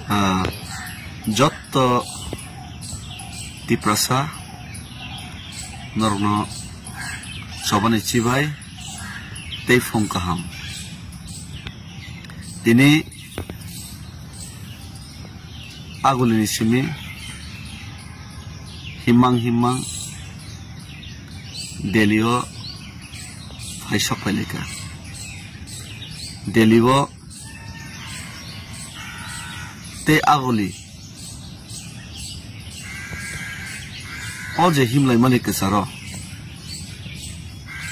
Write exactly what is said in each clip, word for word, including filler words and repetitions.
Ah, jotto Tiprasa norokno chobani chibai tei phung kaham. Tini agulini simi himmang himmang Delhi o phaisok phailaikha. Delhi o tei aguli o je himlaimani kwcharo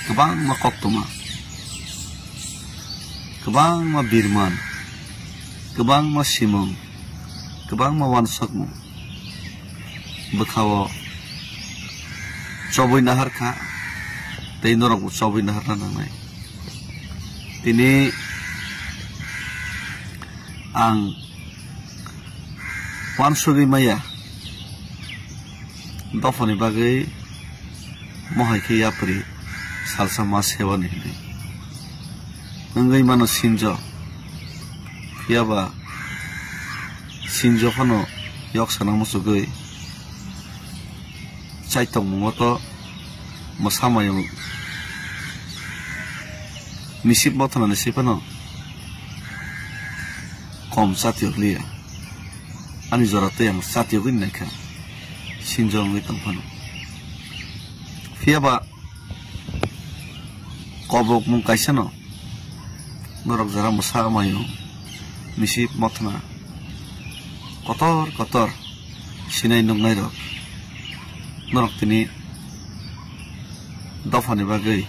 kwbangma koktwma, kwbangma birman, kwbangma simung, kwbangma uansukmung bwkhao chobwi naharkha tei norokbo chobwi naharna nangnai. Tini ang uansugwi maya dophani bagwi mohai khe yapri salsa ma sebani hinwi wngwi mano sinjo. Phiya ba sinjo phano yok sana muchugwi chai tongmungo to mwsa mayung misip mothanani se phano kom chatiyok liya. Ani jora tei ang chatiyogwi naikha sinjo wngwi tong phano. Phiya ba kobokmung kaisano norok jora mwsa mayung misip mothna kotor kotor sinai nuknairok norok tini dophani bagwi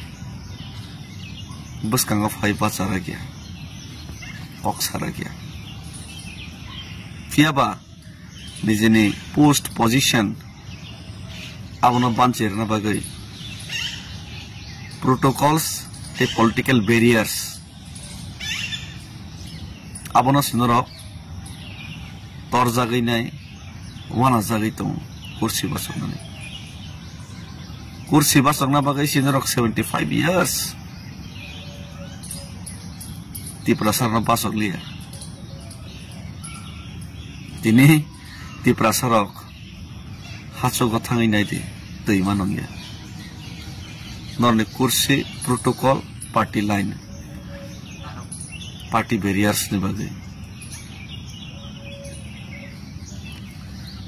bwskango phai bacharakya, kok sarakya. Phiya ba nijini post position abono banchi rwna bagwi protocols tei political barriers abono se norok torjagwi nai, uanajagwi tongo kursi bachoknani. Kursi bachokna bagwi se norok seventy five years Tiprasarokno bachok liya. Tini Tiprasarok hachugo thangwi naidi, twi ma nungya. Norni kursi protocol party line, party barriers ni bagwi.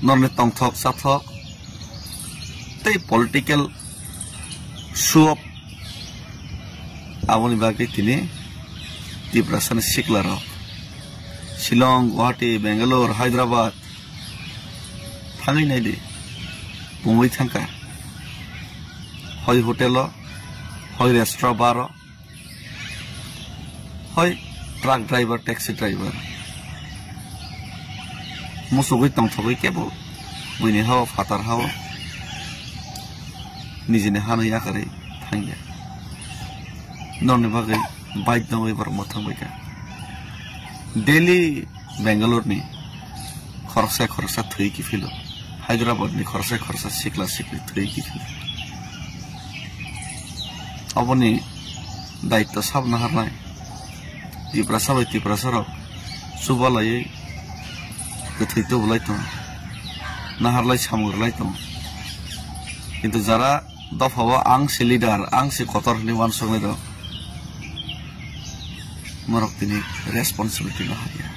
Norni tongthok chathok tei political show off aboni bagwi tini Tiprasani siklarok Shillong, Guwahati, Bangalore, Hyderabad thangwi naidi pungwi thangkha. Hoi hotel o, hoi restaurant bar o, hoi truck driver, taxi driver. Muchugwi tongthogwi kebo buini hao, phatar hao nijini hanwi yakarwi thangya. Norni bagwi bike nogwi borok mwthangbaikha. Daily Bangalore ni khoroksa khoroksa thwi kiphilo, Hyderabad ni khoroksa khoroksa sikla sikli thwi kiphilo. Oboni daitto sabo naharnai. Tiprasa bai Tiprasa rok chubalaiwi kwthwi tubulai tongo, naharlai samung rwlai tongo. Kintu jara dopha o ang se leader, ang se kotor hinwi uansuknai rok, norok tini responsibility no haya.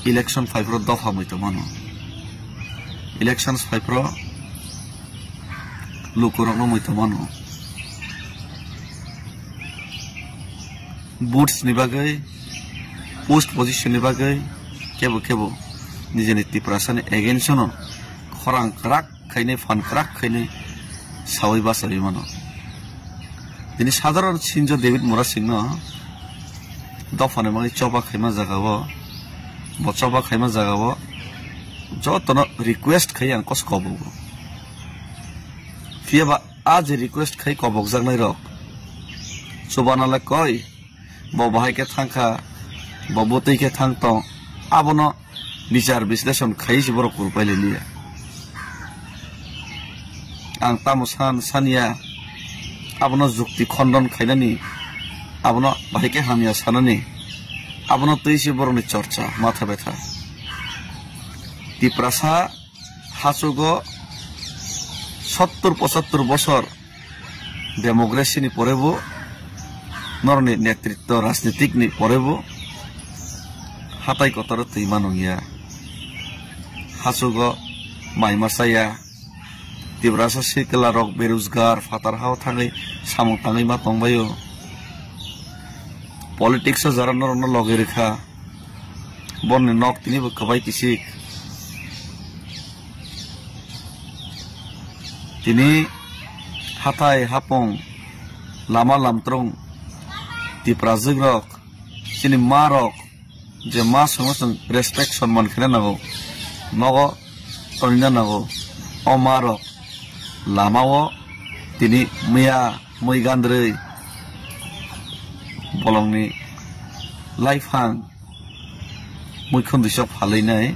Election phaiphuru dopha muitu mano, election phaiphuru lukurokno muitu mano. Votes ni bagwi, post position ni bagwi kebo kebo nijini Tiprasani against no khorang kwrak khainai, phan kwrak khainai sawi bachawi mano. Tini sadharon sinjo David Murasingno dophani bagwi choba khaima jaga o, bo choba khaima jaga o jotono request khai ang kos kobogo. Phiya ba a je request khai kobokjaknai rok chubanalai koi, bo bahai khe thangkha, bo bwtwi khe thang tong, abono bichar bisleshon khaiwi se borok kwrwpai lai liya. Ang tamo san saniya, abono jukti khondon khainani, abono bahai khe hamya sanani, Abono twi se borokni chorcha, matha betha. Tiprasa hachugo sottur pochattur bosor democracy ni pore bo, norokni netritto rajnitik ni pore bo hatai kotoro twi ma nung ya. Hachugo mai ma cha ya. Tiprasa sikla rok berojgar, phatar hao thangwi samung tangwi ma tongbaio. Politics o jara norokno logi rwkha. Borni nok tini bo kwbai kisik. Tini hathai hapung, lama lamtrung, Tiprajwk rok, chini ma rok, je ma songno chwng respect sonman khena nango, nogo tonina nango. O ma rok lama o tini miya mui gandrwi bolongni laiphang muikhon disa phalwi nai,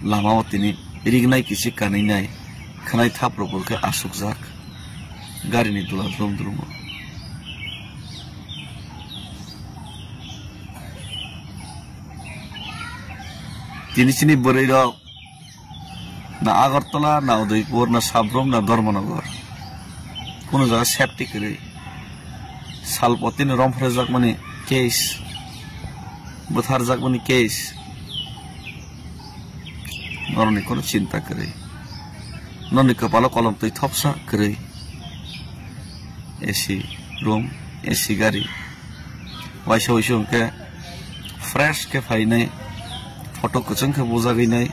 lama o tini rignai kisi kanwi nai, khwnai thap rok bo khe asukjak, gari ni dula drum drum o. Tini chini bwrwi rok na Agartala, na Udaipur, na Sabrum, na Dharmanagar. Kuno jaga safety kwrwi. Salpotini romphrejakmani case, bwtharjakmani case. Norokni kuno chinta kwrwi. Norokni kwpalo kolom twi thopsa kwrwi. A C room, A C gari. Waisa waisa hwnkhe fresh khe phainai, photo kwchwng khe bujagwi nai,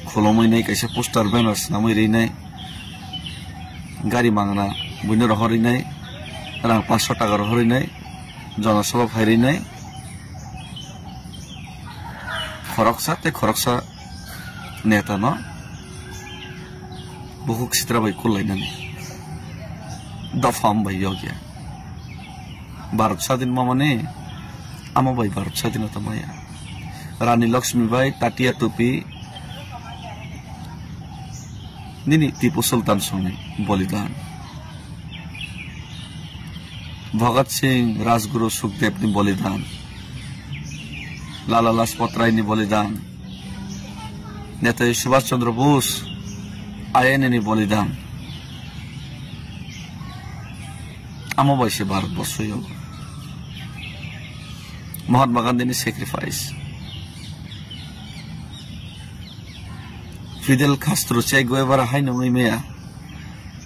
khulumwi nai, kaisa poster banner swnamwi rinai, gari mangna buino rohorwi nai, rang paanch sho taka rohorwi nai, Jana Sabha phairwi nai. Khoroksa tei khoroksa neta no bukhuk sitra bai kulainani dopha wng bai yokya. Bharat sadin mamani amo bai Bharat sadinota maya. Rani Lakshmi bai Tatia Topi nini Tipu Sultan songni bolidan. Bhagat Singh, Rajguru Sukdev ni bolidan. Lala Lajpat Rai ni bolidan. Netaji Subhash Chandra Bose, I N A ni bolidan. Amo bai se Bharat borso yogo. Mahatma Gandhi ni sacrifice. Fidel Castro, Che Guevara hai nungwi maya.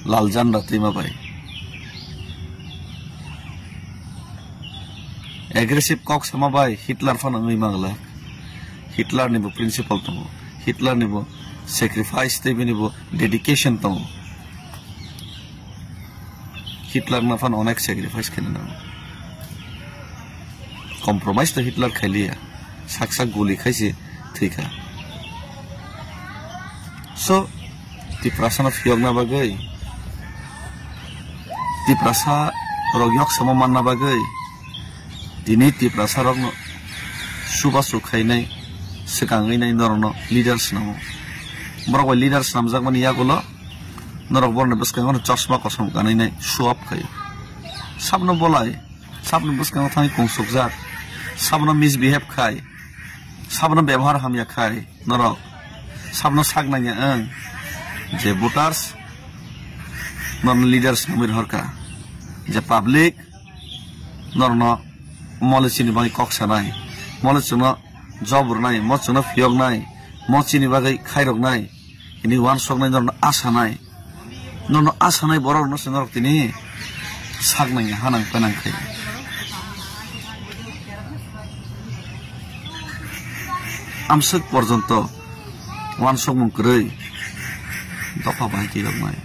Lal janda twima bai. Aggressive kok sama bai Hitler phano wngwi mangla. Hitler ni bo principle tongo. Hitler ni bo sacrifice tei bini bo dedication tongo. Hitler no phano onek sacrifice khaina nango. Compromise to Hitler khailiya. Sak sak guli khaise thwikha. So, Tiprasa no phiyokna bagwi, Tiprasa rok yok sama manna bagwi, tini Tiprasa rok no subasu khainai, swkangwi nai norok no leader swnamo. Borok bai leader swnamjakmani yagulo norok borokni bwskango no chosma kosom kanwi nai show up khaio. Sabno bolai, sabno bwskango thangwi kungsukjak, sabno misbehave khai, sabno bebohar hamya khai, norok sabno sak nangya wng je voters norno leaders wngwi rohorkha, je public norno mole chini bagwi kok sanai, mole chwngno job rwnai, mo chwngno phiyoknai, mo chini bagwi khairoknai, tini uansuknai norno asanai, norno asanai borok rokno se norok tini sak nangya hanang penang khai. Amswk porjonto uansukmung kwrwi dopha bai tiyoknai.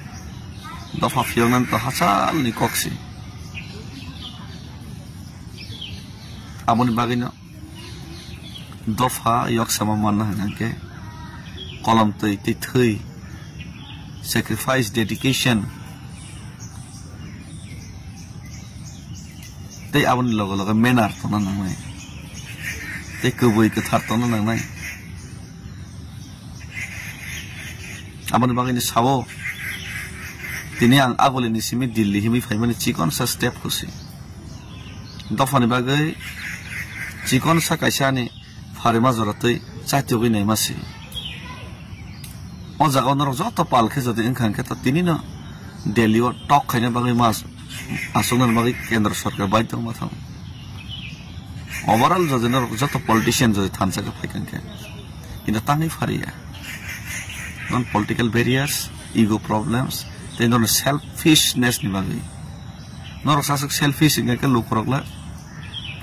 Dopha phiyoknani to hachalni kok se. Aboni bagwino dopha yoksama manna hwnkhe kolom twi tei thwi, sacrifice, dedication, tei aboni loge loge manner tongna nangnai, tei kwbwi kwthar tongna nangnai. Aboni bagwino sao, tini ang agulini simi Delhi himwi phaimani chikonsa step khusi. Dophani bagwi Chikon sa kaisa ani pharima jora twi chatiyogwi naima si. O jaga o norok joto pal khe jodi wngkha hwnkhe to tini no Delhi o tok khaina bagwi mas aswknani bagwi kendra sarkar baidhyo wngma thang. Overall jodi norok joto politician jodi thansa khe phaikha hwnkhe, kintu tangwi phariya. Non political barriers, ego problems, tei norok selfishness ni bagwi. Norok saswk selfish hwnkhe lukurok le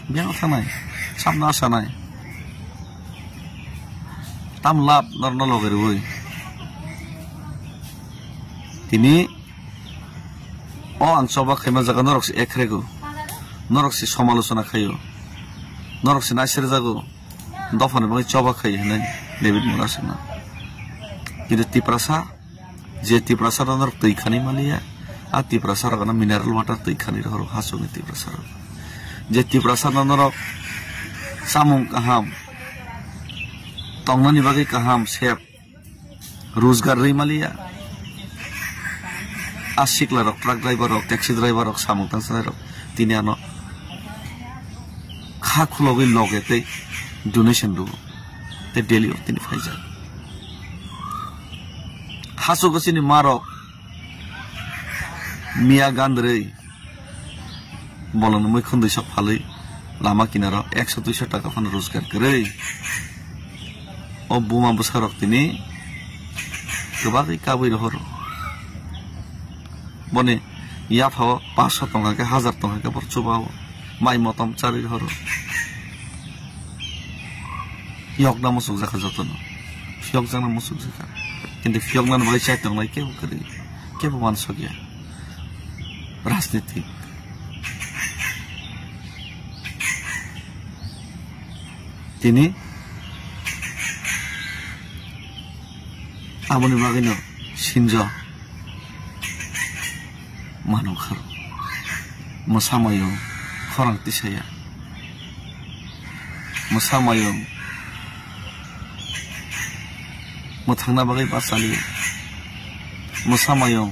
biyang thangnai, samno asanai. Tam lab norno loge rwui. Tini o ang choba khaima jaga norok se ekhrego. Norok se samalochona khaio. Norok se naisirjago. Dophani bagwi choba khai hinwi David Murasingno. Kintu Tiprasa, je Tiprasa norok twi khani maliya, a Tiprasa rok no mineral water twi khani rohoro hachukni Tiprasa rok. Je Tiprasa norok samung kaham, tongnani bagwi kaham, sep, rojgar rwi maliya. A sikla rok, truck driver rok, taxi driver rok, samung tangsanai rok, tini ano kha khulogwi loge tei donation rwo, tei Delhi o tini phaijak. Hachugo chini ma rok miya gandrwi bolongni muikhwndwi sok phalwi lama kinaro ekso duiso taka phano rojgar kwrwi. O buma bwsarok tini kwbagwi kabwi rohoro. Boni yaphao paanch sho tongkha khe, hazar tongkha khe bor chubao, mai motom charwi rohoro. Phiyokna muchukjakha jotono. Phiyokjakna muchukjakha. Kintu phiyoknani bagwi chai tongnai kebo kwrwi, kebo uansukya. Rajnitik. Tini aboni bagwino sinjo manukha. Mwsa mayung khorang tisaya. Mwsa mayung mwthangna bagwi bachali. Mwsa mayung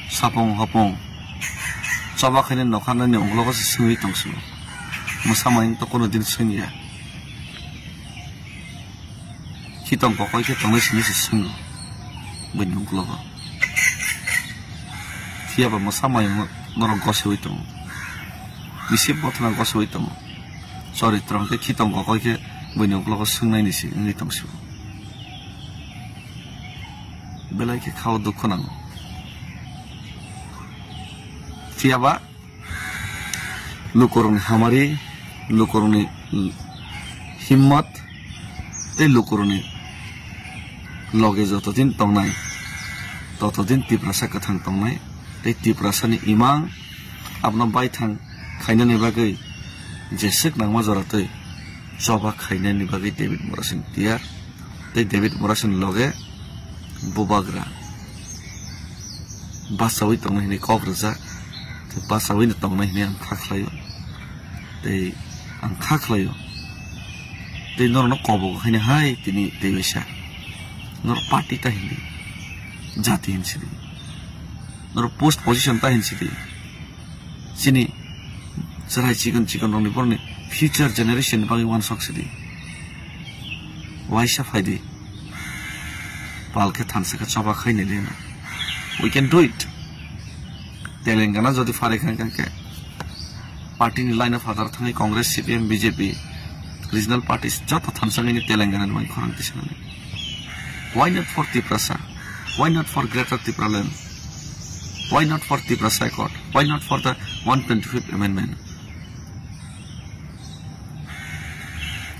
sapung hopung choba khaina nokha nini uklogo se swngwi tongsu. Mwsa mayung to kono din swngya. Khitong kokoi khe tongnai simi se swngo buini uklogo. Phiyaba mwsa mayung norok gosewi tongo. Bisi bothana gosewi tongo. Choritrong khe khitong kokoi khe buini uklogo swngnaini se wngwi tongsu. Belai khe khao dukhu nango. Phiyaba lukurokni hamari, lukurokni himmat tei lukurokni loge jotodin tongnai, totodin Tiprasa kwthang tongnai tei Tiprasani imang abono baithang khainani bagwi jeswk nangma joratwi choba khainani bagwi David Murasing tiyar. Tei David Murasing loge bubagra bachawi tongnai hinwi kok rijak. Tei bachawi no tongnai hinwi ang kha khlaio. Tei ang kha khlaio. Tei norokno kobok haino hai tini tei waisa. Norok party ta hinwi, jati hinsidi. Norok post position ta hinsidi. Chini chwrai chikon chikon rokni borokni future generation ni bagwi uansuk sidi. Waisa phaidi. Pal khe thansa khe choba khainai leno. We can do it. Telangana jodi pharai kha hwnkhe party ni line of other thangwi Congress, C P M, B J P, regional parties joto thansa wngwi Telangana ni bagwi khorang tisanani. Why not for Tiprasa? Why not for Greater Tipraland? Why not for Tiprasa Accord? Why not for the one twenty-fifth Amendment?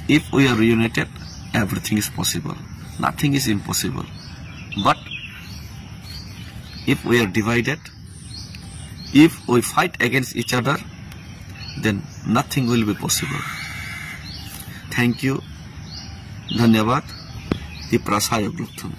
If we are united, everything is possible. Nothing is impossible. But if we are divided, if we fight against each other, then nothing will be possible. Thank you. Dhanyabad. Tiprasa ayok lokthung.